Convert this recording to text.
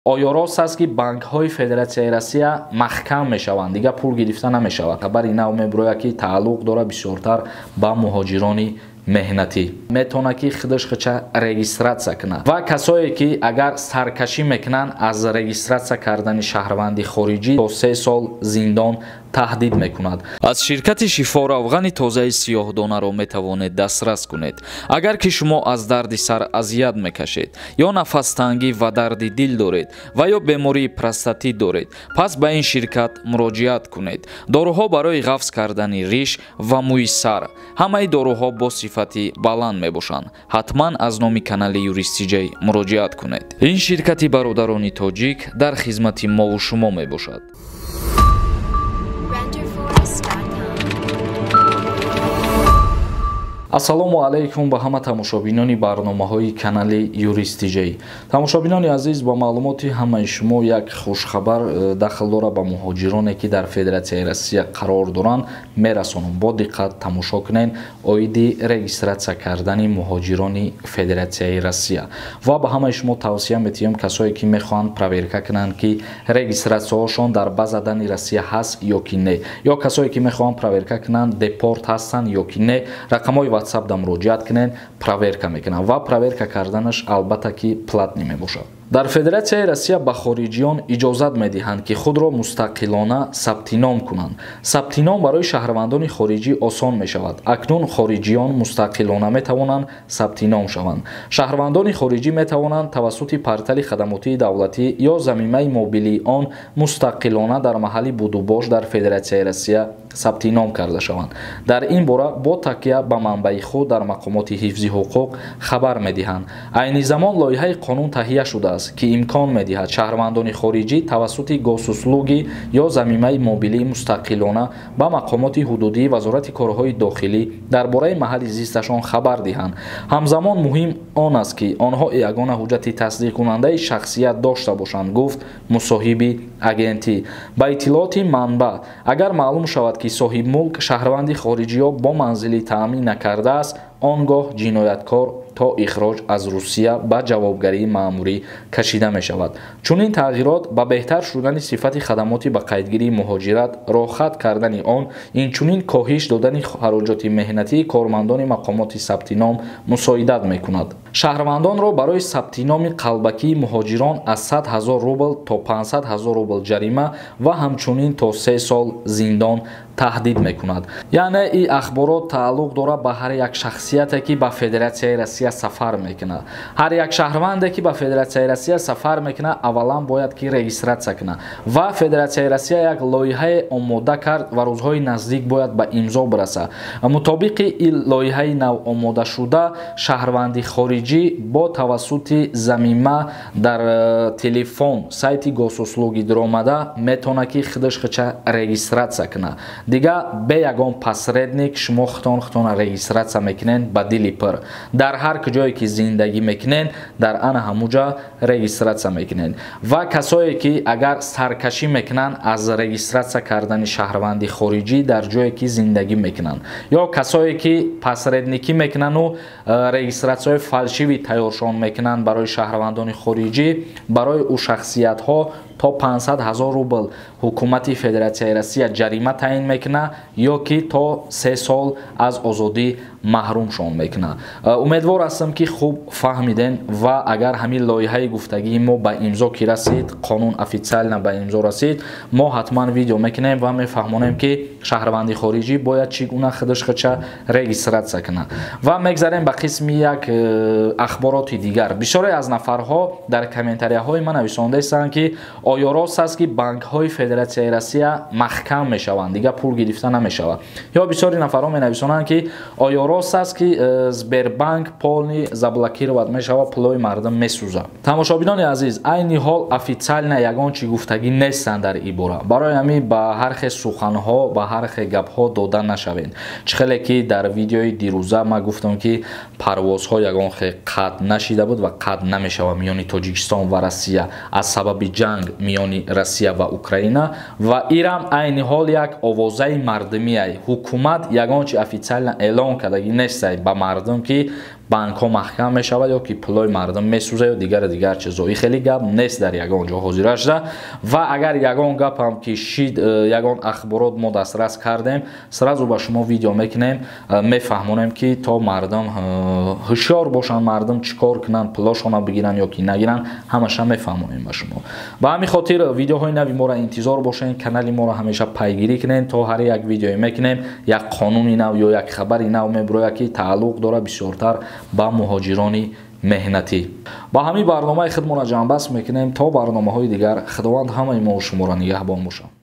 Оё рост аст, ки банкҳои Федератсияи Россия маҳкам мешаванд, дигар пул гирифта намешавад? Хабари нав мебирояд, ки тааллуқ дорад бисёртар ба муҳоҷирони меҳнатӣ. Метавонад, ки худаш худша регистрация кунад ва касое, ки агар саркашӣ мекунанд аз регистрация кардани шаҳрванди хориҷӣ, то 3 сол зиндон таҳдид мекунад. Аз ширкати Шифо равғани тозаи сиёҳдонаро метавонед дастрас кунед. Агар ки шумо аз дарди сар азият мекашед ё нафастангӣ ва дарди дил доред ва ё бемории простатит доред, пас ба ин ширкат муроҷиат кунед. Доруҳо барои ғафз кардани риш ва мӯи сар, ҳамаи доруҳо бо сифати баланд мебошанд. Ҳатман аз номи канали Юристиҷай муроҷиат кунед. Ин ширкати бародарони тоҷик дар хизмати мову шумо мебошад. Renderforest.com. Ассалому алайкум ба ҳама тамошобинони барномаҳои канали Юристиҷай. Тамошобинони азиз, ба маълумоти ҳамаи шумо як хушхабар дахл дорад ба муҳоҷироне, ки дар Федератсияи Россия қарор доранд, мерасонам. Бо диққат тамошо кунед. Оиди регистрация кардани муҳоҷирони Федератсияи Россия ва ба ҳамаи шумо тавсия метиҳем, касое ки мехоҳанд проверка кунанд, ки регистрация ҳошон дар база данных Россия ҳаст ё ки не, ё касое ки мехоҳанд проверка кунанд, депорт ҳастанд ё ки не, рақамҳои WhatsApp да муроҷиат кунед, проверка мекунанд ва проверка карданаш, албатта, ки платный мебошад. Дар Федератсияи Россия ба хориҷиён иҷозат медиҳанд, ки худро мустақилона сабти ном кунанд. Сабти ном барои шаҳрвандони хориҷӣ осон мешавад. Акнун хориҷиён мустақилона метавонанд сабти ном шаванд. Шаҳрвандони хориҷӣ метавонанд тавассути портали хадамотии давлатӣ ё замимаи мобилии он мустақилона дар маҳалли будубош дар Федератсияи Россия сабти ном карда шаванд. Дар ин бора бо такя ба манбаи худ дар мақомоти ҳифзи ҳуқуқ хабар медиҳанд. Айни замон лоиҳаи қонун таҳия шудааст, ки имкон медиҳад шаҳрвандони хориҷӣ тавассути Госуслуги ё замимаи мобилӣ мустақилона ба мақомоти ҳудудии Вазорати корҳои дохилӣ дар бораи маҳалли зисташон хабар диҳанд. Ҳамзамон муҳим он аст, ки онҳо ягона ҳуҷҷати тасдиқкунандаи шахсият дошта бошанд, гуфт мусоҳиби агентӣ. Ба иттилооти манбаъ, агар маълум шавад, ки соҳибмулк шаҳрванди хориҷиё бо манзилӣ таъмин накардааст, он гоҳ ҷинояткор то ихроҷ аз Русия ба ҷавобгарии маъмурӣ кашида мешавад. Чунин тағйирот ба беҳтар шудани сифати хадамоти ба қайдгирии муҳоҷират, роҳхат кардани он, инчунин коҳиш додани хароҷоти меҳнатии кормандони мақомоти сабти ном мусоидат мекунад. Шаҳрвандонро барои сабти номи қалбакии муҳоҷирон аз 100 ҳазор рубл то 500 ҳазор рубл ҷарима ва ҳамчунин то 3 сол зиндон таҳдид мекунад. Яъне ин ахборот тааллуқ дорад ба ҳар як шахсияте, ки ба Федератсияи Россия сафар мекунад. Ҳар як шаҳрванде, ки ба Федератсияи Россия сафар мекунад, аввалан бояд ки регистрация кунад. Ва Федератсияи Россия як лоиҳае омода кард ва рӯзҳои наздик бояд ба имзо бирасад. Мутобиқи ин лоиҳаи нав омодашуда, шаҳрванди хориҷӣ бо тавассути замима дар телефон, сайти Госуслуги даромада метавонад, ки худаш худша регистрация кунад. Дигар бе ягон посредник шумо худтон худтона регистрация мекунед, ба дили пур дар ҳар куҷое ки зиндагӣ мекунед, дар ана ҳамуҷа регистрация мекунед. Ва касое ки агар саркашӣ мекунанд аз регистрация кардани шаҳрванди хориҷӣ дар ҷое ки зиндагӣ мекунанд, ё касое ки посредник ӣ мекунанду регистрация ҳои фальшивый тайёршон мекунанд барои шаҳрвандони хориҷӣ, барои ӯ шахсиятҳо то 500 ҳазор рубл ҳукумати Федератсияи Россия ҷарима таъин мекунад ё ки то 3 сол аз озодӣ маҳрумшон мекунад. Умедвор ҳастам, ки хуб фаҳмидем. Ва агар ҳамин лоиҳаи гуфтагии мо ба имзо ки расид, қонун официально ба имзо расид, мо ҳатман видео мекунем ва мефаҳмонем, ки шаҳрванди хориҷӣ бояд чӣ гуна худаш худша регистрация кунад. Ва мегзарем ба қисми як ахбороти дигар. Бисёре аз нафарҳо дар комментария ҳои ман нависондаистанд, ки оё рост аст, ки банкҳои Федератсияи Россия маҳкам мешаванд, дигар пул гирифта намешавад? Ё бисёри нафарҳо менависонанд, ки оё рост аст, ки Сбербанк полный заблокировать мешавад, пулои мардум месӯзад? Тамошобинони азиз, айни ҳол официально ягон чӣ гуфтагӣ нестанд дар ин бора. Барои ҳамин ба ҳар хел суханҳо, ба ҳар хел гапҳо дода нашавед. Чӣ хеле ки дар видеои дирӯза ман гуфтам, ки парвозҳо ягон хел қатъ нашида буд ва қатъ намешавад миёни Тоҷикистон ва Россия аз сабаби ҷанг миёни Россия ва Украина. Ва ирам айни ҳол як овозаи мардумиай. Ҳукумат ягон чи официально эълон кардагӣ нестай ба мардум, ки банкҳо маҳкам мешавад ё ки пулои мардум месӯзад ё дигар дигар чизо. И хеле гап нест дар ягон ҷо ҳозира шуда. Ва агар ягон гапам ки шид, ягон ахборот мо дастрас кардем, сразу ба шумо видео мекунем, мефаҳмонем, ки то мардум ҳушёр бошанд, мардум чӣ кор кунанд, пулошона бигиранд ё ки нагиранд, ҳамаша мефаҳмонем ба шумо. Ба ҳамин хотир видеоҳои нави моро интизор бошед, канали моро ҳамеша пайгирӣ кунед, то ҳар як видеое мекунем, як қонуни нав ё як хабари нав мебурояд, ки тааллуқ дорад бисёртар ба муҳоҷирони меҳнатӣ. Ба ҳамин барномаи худмонро ҷамъбаст мекунем. То барномаҳои дигар Худованд ҳамаи мо шуморо нигаҳбон бошад.